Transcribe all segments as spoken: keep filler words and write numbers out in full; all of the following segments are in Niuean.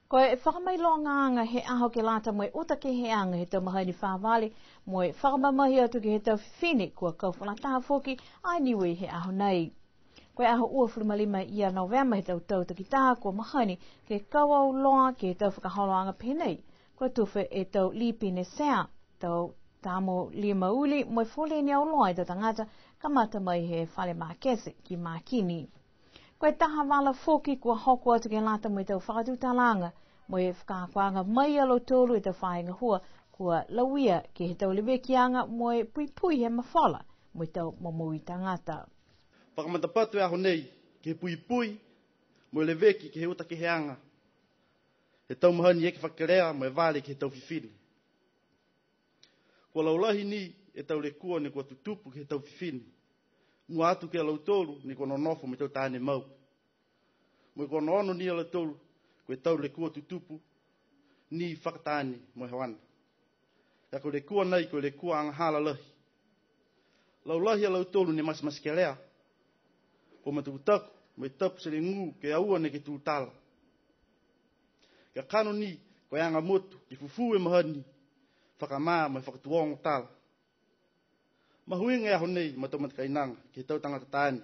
Ko e fakamailogaaga he aho ke lata mo e uta keheaga he tau mahani favale, mo e fakamamahi atu ke he tau fifine, kua kau fakalataha foki a Niue he aho nei. Ko e aho uafulu ma lima ia Novema he tau tau takitaha kua mahani ke kau auloa ke he tau fakaholoaga pehē nei. Kua tufa e tau lipine sea, tau tamo lima uli, mo e foleni auloa e tau tagata, kamata mai he fale makete ki Makini. Ko e taha vala foki kua hoko atu ke lata mo e tau fakatutalaaga, mo e fakaakoaga mai a lautolu e tau faahi gahua, kua lauia ke he tau levekiaga mo e puipui he mafola, mo e tau momoui tagata. Fakamatapatu e aho nei, ke he puipui, mo e leveki ke he uta keheaga he tau mahani eke fakakelea, mo e vale ke he tau fifine. Kua laulahi ni e tau lekua ne kua tutupu ke he tau fifine. Mua atu ki a lautolu ne kua nonofo mo e tau taane mau. Mo e kua onoono ni a lautolu, ko e tau lekua tutupu ni fakataane mo e hoana. Ka ko e lekua nei, ko e lekua agahala lahi. Laulahi a lautolu ne matematekelea. Kua matakutaku, mo e tapu selegū ke aua neke tūtala. Kakano ni, ko e aga motu, ke fufū e mahani, fakamā mo e fakatuogo tala. Mahuiga e aho nei, ma tau matakainaga, ke he tau tagata taane,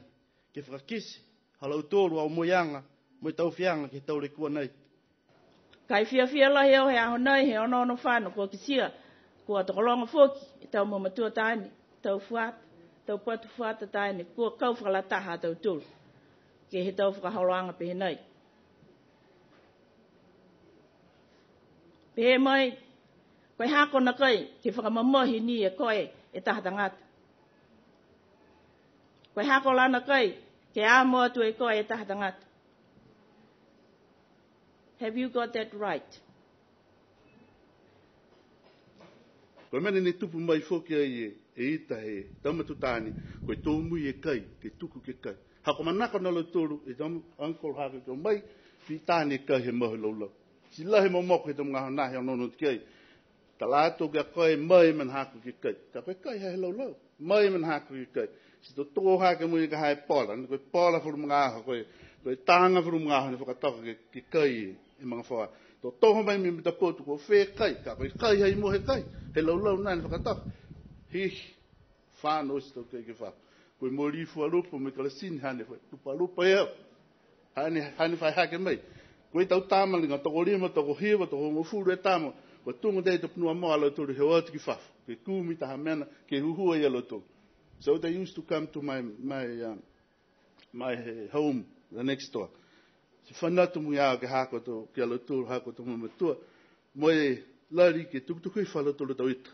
ke fakakite ha lautolu a omoiaga, mo e tau fiaga ke he tau lekua nei. Ka e fiafia lahi au he aho nei, he onoono fano, kua kitia, kua tokologa foki e tau mamatua taane, tau fuata, tau patu fuata taane, kua kau fakalataha a tautolu ke he tau fakaholoaga pehē nei. Pehē mai, ko e hako nakai ke fakamamahi ni e koe e taha tagata? Ko e hako la nakai ke amo atu e koe e taha tagata? Have you got that right? Ko e mena ne tupu mai foki ai e, e ita he tau mamatua taane, ko e tō mui e kai, ke tuku ke kai. Ha ko e manako a lautolu, e tau uncle hake ke o mai, fitā ne kai he mau he laulau. Ti lahi e momoko he tau magaaho nā he onoono ki ai. Tala atu ke a koe mai e mena hako ke kai. Ka ko e kai he laulau. Mai e mena hako ke kai. Ti to tō hake mo e ka ha e pola, ko e pola falu magaaho, ko e, ko e taga falu magaaho ne fakatoka ke, ke kai e magafaoa. To toho mai mo e matapotu ko fē kai, ka ko e kai ha i mua he kai, he laulau nā ne fakatoka. Hihi, fano oti tau kai ke fā. Ko e molī fua lupo mo e kalasini hane, fai tupa lupo e au. Hane, hane fai hake mai. Ko e tau tama liga, tokolima, tokohiva, tokohogofulu e tama. Kua tuga tei to punua mo a lautolu he o atu ki fafo. Ke kumi taha mena, ke huhua ia lautolu. So they used to come to my, my, um, my, uh, home, the next door. Ti fanatu mo e au ke hako atu, ke a lautolu hako atu mamatua. Mo e lali ke tukutuku hifo a lautolu tau ita.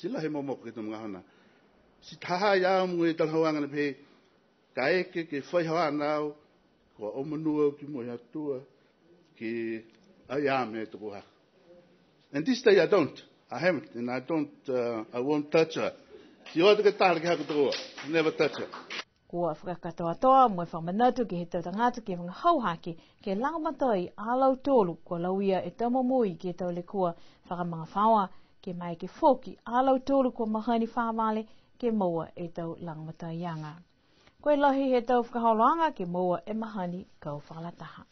Ti lahi e momoko ke he tau magaaho nā. Ti ha ha i ai mo e talahauaga ne pehē, ka eke ke fai haana au, kua omanū au ki mua he Atua, ke ai a mena tuku hake. And this day I don't. I haven't, and I don't, uh, I won't touch her. Ti o atu ke tala ke hako tuku, never touch her. Kua fakakatoatoa mo e fakamanatu ke he tau tagata ke vagahau hake, ke lagomatai a lautolu kua lauia e tau momoui ke he tau lekua fakamagafaoa, ke maeke foki a lautolu kua mahani favale ke moua e tau lagomataiaga. Ko e lahi he tau fakaholoaga ke moua e mahani kau fakalataha.